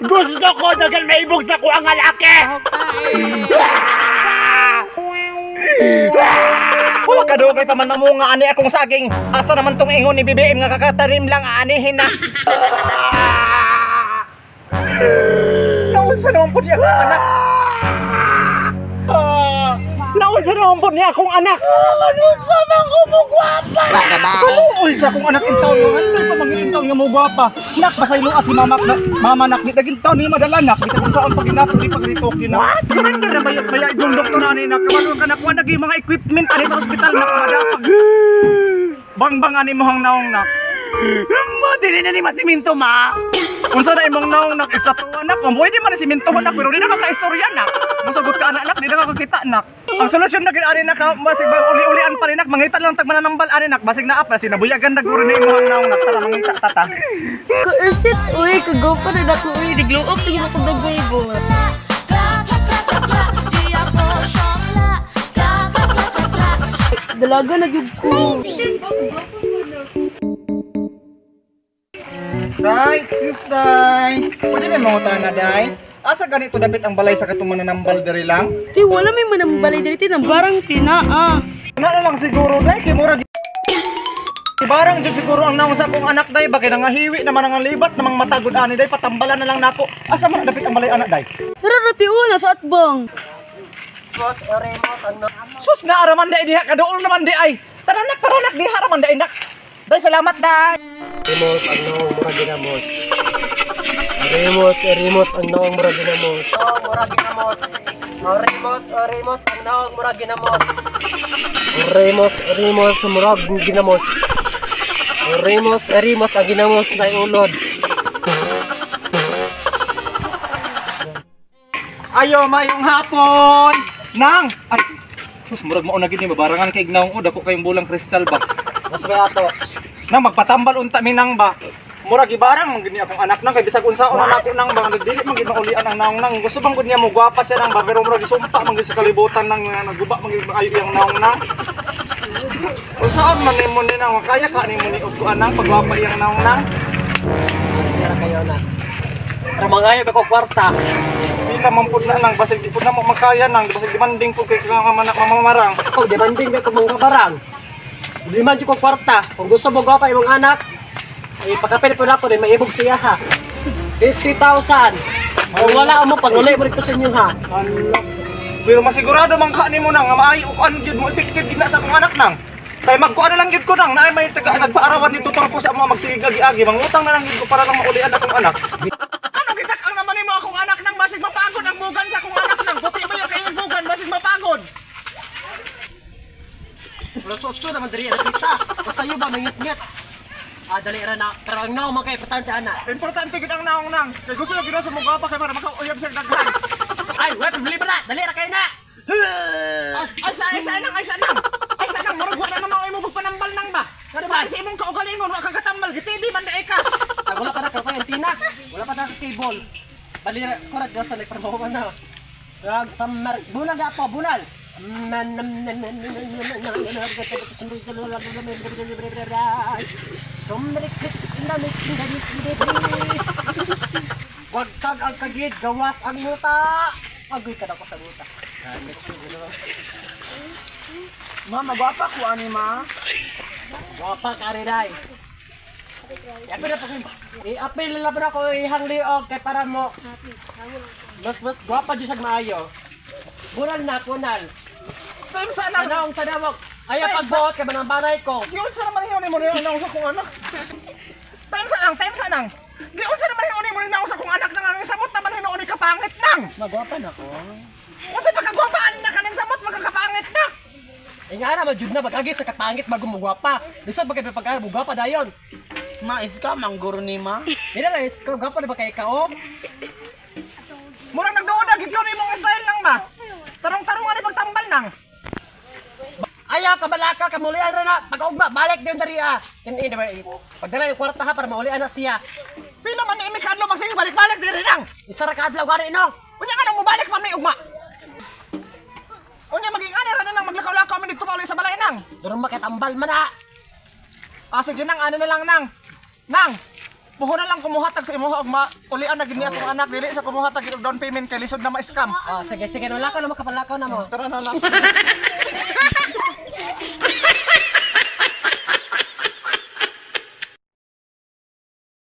Gusto ko dagan maibog sa kuang alaki. Wala ka dugay pa man mamunga ani akong saging. Asa naman tong ingon ni BBM nga kakatarim lang aanihin na. Naunsa naman po niya akong anak. Naunsa naman po niya akong anak. Manunsa man ko mo gwapa. Kaluoy sa akong anak intaon nga andoy pa man intaon nga mo gwapa. Nak pasaylo si mama na mama nak di dagin taon ni madala nak bisan unsaon pag ginato di pagritoke na. Surrender na bayot baya yung doktor ani nak kabalo ka nakuha nagi mga equipment ani sa ospital nak madapag. Bangbang ani mohang naong nak. Ma dili na ni masiminto ma. Unsa na imong naong nak isa tuwa nak, pwede man ni siminto nak pero di na kakaistorya nak. Mosagot ka anak nak, di na kakakita nak. Ang solusyon na gid ani nak, basig uli-ulian pa rin nak, mangita lang tag mananambal ani nak, basig naa pa sinabuyagan na guro ni imong naong nak, tara mangita tata. Ka-ursit uy, kagaw pa rin ako uy, nag-glow up tingin ako nag-glow. Dalaga na gyud ko. Day, excuse day. Pwede may mangutan na day? Asa ganito dapit ang balay sa katong mananambal diri lang? Ti wala may manambalay diri ti nang barang tinaa. Na na lang siguro day kay murag barang jud siguro ang naong sa akong anak day ba kay nangahiwi naman ang libat namang matagod ani day patambalan na lang nako. Asa man dapit ang balay anak day? Dara ra ti una sa atbang. Mos oremos ano. Sus na araman day diha kaduol naman di ay. Tara nak diha raman day nak. Day salamat day. Oremos ang naong murag ginamos. Oremos, oremos ang naong murag ginamos. Oh, murag ginamos. Oremos, oremos ang naong murag ginamos. Oremos, oremos murag ginamos. Oremos, oremos ang ginamos na ulod. Ayo mayong hapon. Nang ay sus murag mao na gid ni mabarangan kay ignaong o dako kayong bulang kristal ba. Mas ato. Nang magpatambal unta mi nang ba. Murag ibarang man gid ni akong anak nang kay bisag unsaon na nako nang ba dili man gid maulian ang naong nang. Gusto bang gud niya mo gwapa siya nang ba pero murag isumpa man gid sa kalibutan nang naguba man gid maayo iyang naong nang. Unsaon man nimo ni nang kaya ka nimo ni og kuan nang pagwapa iyang naong nang. Tara kayo na. Pero mangayo ba ko kwarta. Pila man pud na nang basig di pud na mo makaya nang basig demanding pud kay nga mamamarang. Ako demanding ba ko mga barang. Demand ko kwarta. Kung gusto mo gwapa imong anak, ipakapil po na ako, maibog siya ha. 50,000. Kung wala mo, panguli mo rito sa inyo ha. Pero masigurado man ka nimo nang nga maayo kuan gyud mo effective gid na sa akong anak nang. Kay magkuan na lang gyud ko nang naay may taga nagpaarawan ni tutor ko sa mga magsigig agi-agi mangutang na lang gyud ko para lang maulian akong anak. Ano gitak ang naman nimo akong anak nang basig mapagod ang bugan sa akong anak nang. Puti ba kay bugan basig mapagod. Plus 8 naman diri na kita. Pasayo ba mangitngit? Ah, dali ra na. Pero ang naong mga importante ana. Importante gid ang naong nang. Kay gusto na gid sa mo gwapa kay para makauyab siya daghan. Ay, wala problema na. Dali ra kay na. Ay sa ay sa nang ay sa nang. Ay sa nang murag wala na mao imo pagpanambal nang ba. Ngano ba sa imong kaugalingon wa ka katambal gi-TV man dae ka. Ay, wala pa na kay antina. Wala pa na cable. Bali ra kurad sa nagtrabaho man na. Rag summer bunal na po bunal. Wagtag ang kagid, gawas ang muta. Agoy ka na ko sa muta. Ma, magwapa ko ani ma. Gwapa ka rin ay. I-apil na lang ako ihang liog kay para mo. Mas gwapa dyan siyang maayo. Bunal na, kunal. Time sa nang. Sanaong sa nawag. Ay, pagbuot kay manambanay ko. Giunsa naman hiyon mo ni naong sa kong anak. Time sa nang, time sa nang. Giunsa naman hiyon mo ni naong sa kong anak nang ang samot naman hinuon ni kapangit nang. Magwapa na ko. Unsa pagkagwapaan na kanang samot magkakapangit na. Eh nga na, jud na magagi sa kapangit bago mugwapa. Lisod ba kay pagka mugwapa dayon. Ma is ka mangguro ni ma. Dili na is ka gwapa na ba kay ka o? Murag nagduoda gid ni imong style nang ba. Tarong-tarong ani pagtambal nang. Ayaw ka balaka kamulian ra na pag-ugma balik din diri ah. Kini ba pagdala yung kwarta ha para maulian na siya. Pila man ni imi kaadlaw magsige balik-balik diri nang. Isa ra ka adlaw gani no. Unya nga nang mobalik man may ugma. Unya maging ani ra na nang maglakaw-lakaw mi didto pa uli sa balay nang. Durong makatambal man ah. Ah, sige nang, ano na lang nang. Nang, puhunan lang kumuhatag sa imuha og maulian na gini akong anak dili sa kumuhatag og down payment kay lisod na ma-scam. Oh, sige, sige, wala ka na makapalakaw na mo. Tara na lang.